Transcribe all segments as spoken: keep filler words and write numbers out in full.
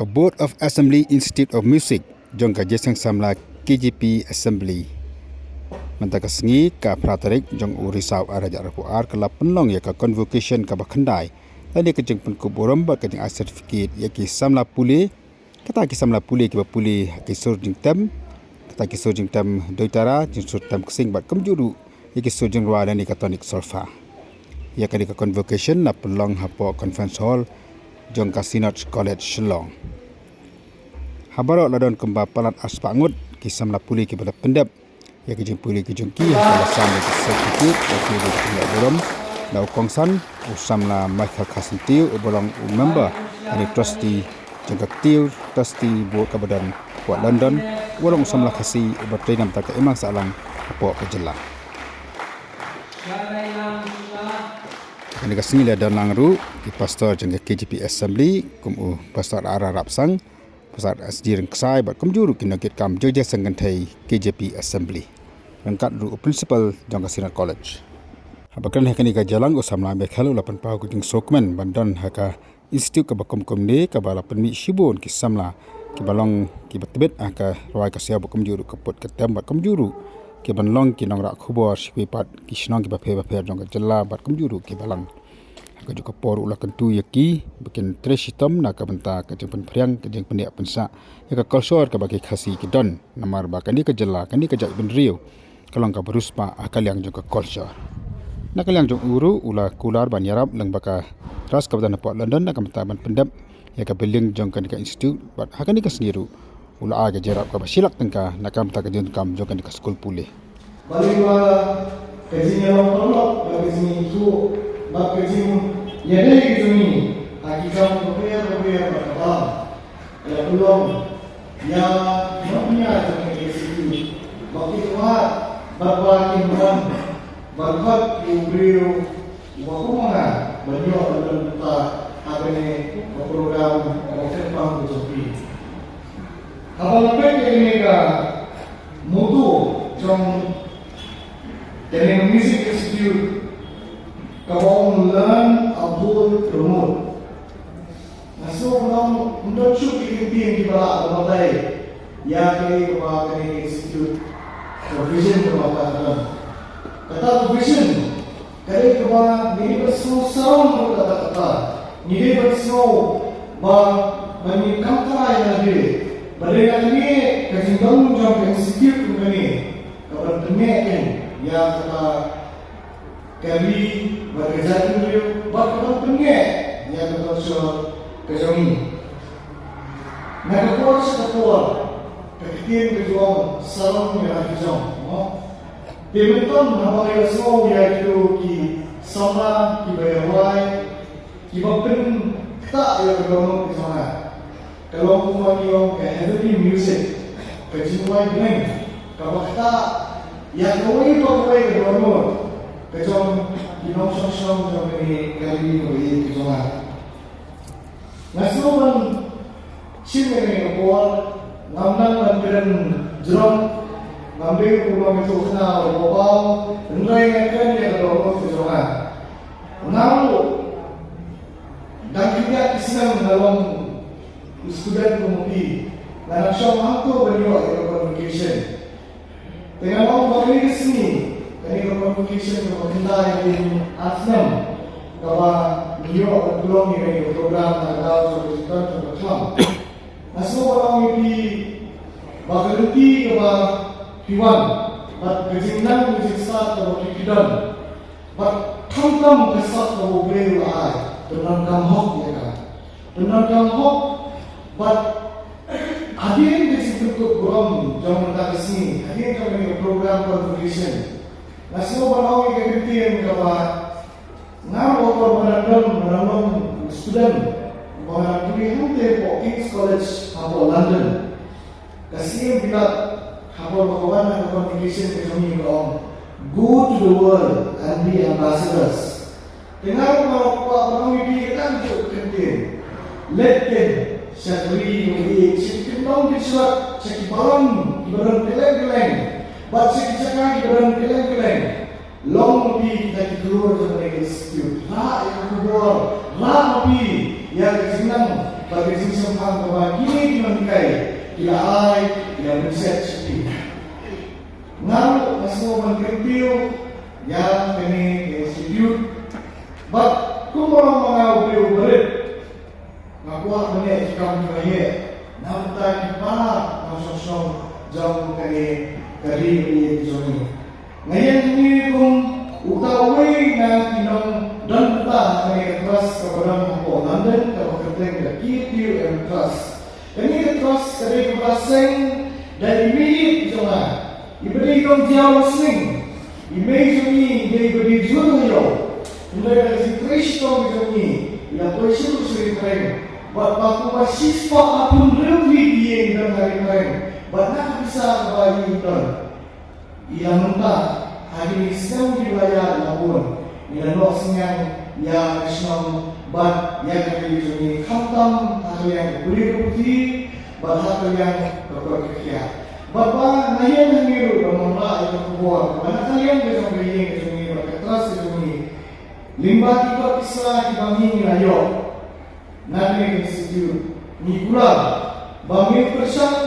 Board of Assembly Institute of Music jong ka Jingïaseng Samla K J P Assembly mynta ka sngi ka phra tarik jong u Risaw ar hajar arphew ar ka la pynlong ïa ka convocation kaba khyndai lane ka jingpynkup burom bad ka jingai certificate ïa ki samla pule. Kata ki samla pule kiba pule ha ki sur jingtem, kata ki sur jingtem Doitara, jingsur tem Ksing bad kumjuh ruh ïa ki sur jingrwai lane ka tonic solfa. Ïa kane ka convocation la pynlong hapoh Conference Hall jong ka Synod College Shillong. Ha baroh la don kumba palat arspah ngut ki samla pule kiba la pyndep ïa ki jingpule ki jong ki ha ka la sam ïa ki certificate ïa ki, ïa ki jingpule burom da u kongsan u samla Michael Kharsyntiew uba long u member lane trustee jong ka Ktiew Trustee Board kaba don hapoh London, uba long u samla Khasi uba trei na bynta ka imlang sahlang hapoh ka jylla. Kane ka sngi la don lang ruh ki pastor jong ka K J P Assembly kum u Pastor Ara Rapsang, Pastor S G Rynksai bad kumjuh ruh ki nongkitkam jong ka Jingïaseng Kynthei K J P Assembly, ryngkat ruh u principal jong ka Synod College. Haba kren ha kane ka jaka lang u samla Michael u la pynpaw ka jingsngewkmen ban don ha ka institute kaba kum kumne kaba la pynmih shibun ki samla kiba long kiba tbit ha ka rwai ka siaw bad kumjuh ruh ka put ka tem bad kumjuh ruh kiban long ki nongrah khubor sha kiwei pat ki shnong kiba pher bapher jong ka jylla bad kumjuh ruh kiba lang. Ha kajuh ka por u la kyntu ïa ki ba kin trei shitom na ka bynta ka jingpynphriang ka jingpynïap pynsah ïa ka culture kaba ki Khasi ki don, namar ba kane ka jylla, kane ka jaitbynriew ka long kaba riewspah ha ka liang jong ka culture. Na ka liang jong u ruh u la kular ban ïarap lyngba ka trust kaba don hapoh London na ka bynta ban pyndep ïa ka building jong kane ka institute bad ha kane ka sngi ruh u la ai ka jingïarap kaba shi lak tyngka na ka bynta ka jingdonkam jong kane ka skul pule. Balei ba ka jingïalong paralok bad ka jingïathuh bad ka jingïadei ka jong ngi ha ki kam bapher bapher bad ka balang ka la pynlong ïa ki nongpynïaid jong kane ka institute ba ki kwah bad ba ki mrad ban khot ïa u briew uba kum nga ban ïoh ban don bynta ha kane ka program kaba kyrpang ka jong phi. Haba la peit ïa kane ka motto jong kane ka Music Institute kaba ong learn, uphold, promote. Nga sngew ba ym don shuh ki kyntien kiba lah ban batai ïa kaei kaba kane ka institute, ka vision kaba ka don. Kata ka vision ka dei kaba ngi dei ban sngew sarong ruh katta katta, ngi dei ban sngew ba ban ïa kamta ïa lade ba dei na kane ka jingdon jong ka institute kum kane ka ban pynïaid ïa kata ka ri bad ka jaitbynriew bad ka ban pynïaid ïa ka culture ka jong ngi. Na ka por sha ka por ka ktien ka ju ong sarong ïa la ki jong, mo. Te mynta haba ngi la sngew ïa kito ki samla kiba ïa wai kiba pynktah ïa ka dohnud ka jong nga. Ka long kumba ngi ong ka heavenly music, ka jingwai bneng kaba ktah ïa kawei pa kawei ka dohnud ka jong ki nongshong shnong jong kane ka ri kaba ïeit ka jong nga. Nga sngew ban shim ïa kane ka por, ngam nang ban kren jrong, ngam dei u nongïathuhkhana uba paw, hynrei ngan kren ïa ka dohnud ka jong nga. Nga ruh dang khyndiat ki snem nga long u student kum u phi, nga dang shong hangto ban ïoh ïa ka convocation. Te nga ong ba kane ka sngi, kane ka convocation kaba khyndai hadien ar snem kaba ngi ïoh ban pynlong ïa kane ka program na ka daw jong ka jingdon jong ka khlam. Nga sngew ban ong ïa phi ba ka lynti kaba phi wan bad ka jingnang ka jingstad kaba phi phi don bad khamtam ka sap kaba U Blei u la ai, pyndonkam hok ïa ka. Pyndonkam hok bad hadien ka jingpynkup burom jong mynta ka sngi, hadien jong kane ka program convocation, nga sngew ban ong ïa ka kyntien kaba nga ruh ha por ba nga dang don, ba nga dang long student, ba nga dang pule hangtei hapoh King's College hapoh London. Ka Syiem Bilat ha por ba ka wan ha ka convocation ka jong ngi ka ong, "Go to the world and be ambassadors." Te nga ruh nga kwah ban ong ïa phi kata ka kyntien. Leit keiñ sha ka ri kaba ïeit, sha ki kyndong ki shuwa, sha ki balang kiba don kylleng kylleng, bad sha ki jaka kiba don kylleng kylleng. Long ma phi kita ki khlur jong kane ka institute. Rah ïa ka khubor, rah ma phi ïa ka jingnang Bad ka jingsngewthuh kaba kine ki nonghikai ki la ai, ki la bunshet sha phi. Nga ruh nga sngewbha ban kyntiew ïa kane ka institute. Bad kumba ma nga u briew u barit, nga kwah ban leh ki kam kiba heh na bynta ki para nongshong shnong jong kane ka ri baieit jong ngi. Nga ïeng hangne kum uta uwei na ki nongdon bynta ha kane ka trust kaba don hapoh London kaba kyrteng ka K P U M Trust. Kane ka trust ka dei kaba la seng da i mei ïeit jong nga, iba dei i nongdiaw seng. I mei jong ngi i dei iba dei jur ha ïew. Hynrei da ka jingtrei shitom jong ngi i la poi sha Ri Phareng. Bad ba kumba shispah arphew hynriew tylli ki ïing don ha Ri Phareng. Bad na ka pisa kaba i don, i la mynta ha kine ki snem kiba la ïaid la bun, ngi la noh synñiang ïa ka shnong bad ïa ka ri jong ngi, khamtam ha ka liang ka pule ka puthi bad ha ka liang ka koit ka khiah. Bad ba nga ïeng hangne ruh ban wanrah ïa ka khubor ba na ka liang ka jong ka ïing ka jong ngi bad ka trust ka jong ngi, lyngba ki kot ki sla kiba ngi ngi la ïoh na kane ka institute, ngi kular ba ngin pyrshang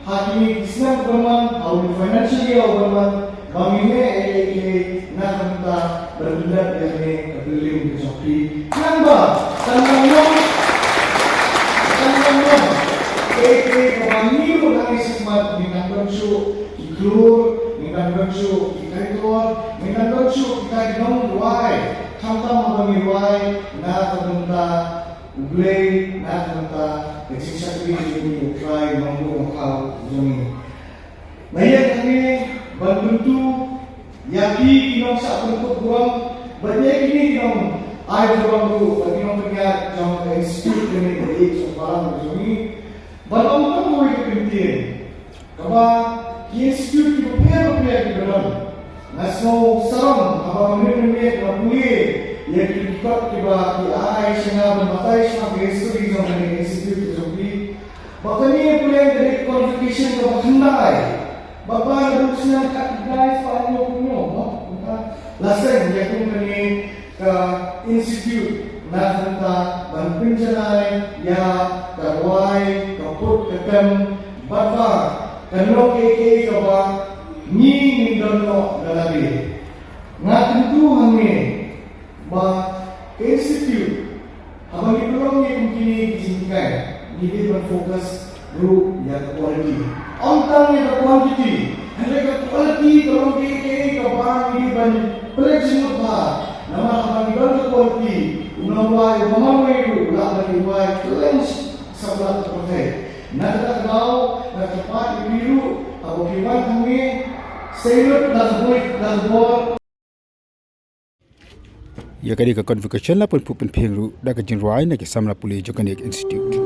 ha kine ki snem ban wan, ha une u financial year uban wan, ba ngin leh ei ei ei na ka bynta ban pyndep ïa kane ka building ka jong phi. Khnang ba kan long, kan long ei ei kaba ngi ruh hangne shakhmat ngin nang don shuh ki khlur, ngin nang don shuh ki kaitor, ngin nang don shuh kita ki nongduwai, khamtam haba ngi duwai na ka bynta U Blei, na ka bynta ka jingshakri jong ngi, U Trai Nongbuh Nongkhaw jong ngi. Nga ïeng hangne ban kyntu ïa phi ki nongshah pynkup burom bad ïa kine ki nongai burom ruh bad ki nongpynïaid jong ka institute kane ka ïeit jong balang jong ngi. Ban ong tang kawei ka kyntien. Kaba ki institute kiba pher bapher kiba don. Nga sngew sarong haba mynmiet mynmiet nga pule ïa ki kot kiba ki ai sha nga ban batai sha nga ka history jong kane ka institute ka jong phi. Ba kane pule ka dei ka convocation kaba khyndai. Ba ba naduh snem khatkhyndai spah hynñiewphew hynñiew, mo? Mynta la seng ïa kum kane ka institute na ka bynta ban pynjanai ïa ka rwai ka put ka tem bad ba kan long kaei kaei kaba ngi ngin don noh da lade. Nga kyntu hangne ba ka institute haba ngi pynlong ïa kum kine ki jinghikai ngi dei ban focus ruh ïa ka quality. Ym tang ïa ka quantity. Hynrei ka quality ka long kaei kaei kaba ngi dei ban pynleit jingmut bha. Namar haba ngi don ka quality, u nongduwai uba marwei ruh u lah ban ïaduwai kylleng satlak ka pyrthei. Na kata ka daw nga kyrpad ïa phi ruh haba phi wan hangne, sei lut da ka bor, da ka bor. Ïa kane ka convocation la pynphuh pynphieng ruh da ka jingrwai na ki samla pule jong kane ka institute.